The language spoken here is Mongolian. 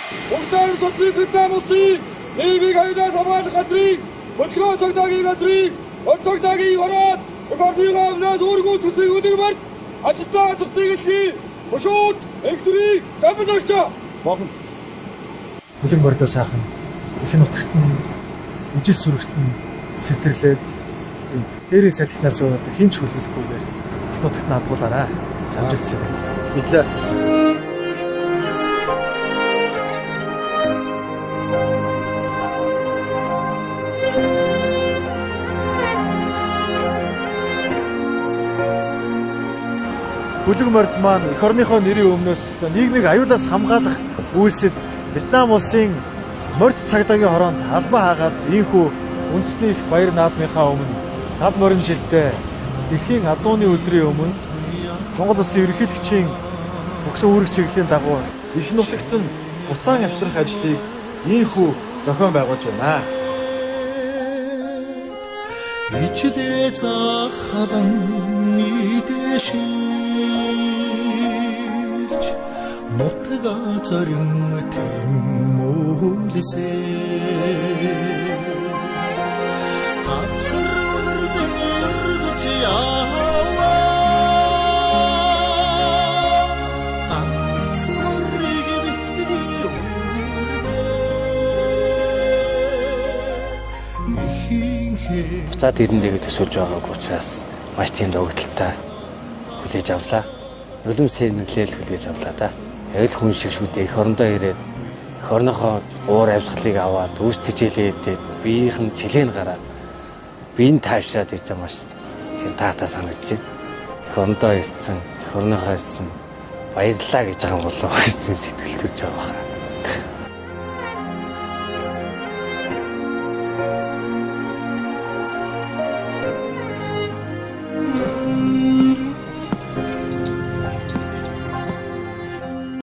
Бүгдээр цоцыг Вьетнам улсын нийгмийг аюулаас хамгаалах газрыг хөдөлгөөн цагдаагийн газрыг орд цагдаагийн ороод эх орныхоо өмнөөс үүрэг үүсгэсэн хөдөлмөрт ажилтаа газрыг хэлхий. Бошууч эх төрийг замбарч. Болон Бүлэг мордоо сайхан их нутагт нь ижил сүрэгт нь сэтэрлээд дээрээ салхинаас одоо хинч хүлгэлэхгүйгээр их нутагт нь адгуулаарай. Амжилт хүсье. Мэдлээ. Бүлэг морд маань эх орныхоо нэрийн өмнөөс одоо нийгмийг аюулаас хамгаалах үйлсэд Вьетнам улсын морд цагдаагийн хороонд албан хаагаад ийхүү үндэсний их баяр наадмынхаа өмнө тал морин жилдээ дэлхийн адууны өдрийн өмнө Монгол улсын ерөнхийлөгчийн өгсөн үүрэг чиглэлийн дагуу их нутагт нь буцаан авчрах ажлыг ийхүү зохион байгуулж байна. Ичлээ захалан идэшилж нутга зорин тэмүүлсэ хавсар үнэрдэн эргэж яваа ганц мөрийг битгий үрдээ ихинхээ Буцаад ирэндээ төсөөлж байгаагүй учраас маш тийм догтлолтой хүлээж авлаа. Нулимс нэлээл хүлээж авлаа да. Яг л хүн шиг шүү дээ. Эх орондоо ирээд эх орныхоо уур амьсгалыг аваад үүс тэжээлээ идээд биеийнх нь чилээн гараад бие нь таашраад ирж байгаа маш тийм таатай санагдаж байна. Эх орондоо ирсэн, эх орныхоо ирсэн баярлалаа гэж байгаа юм болов уу гэсэн сэтгэл төрж байгаа байна.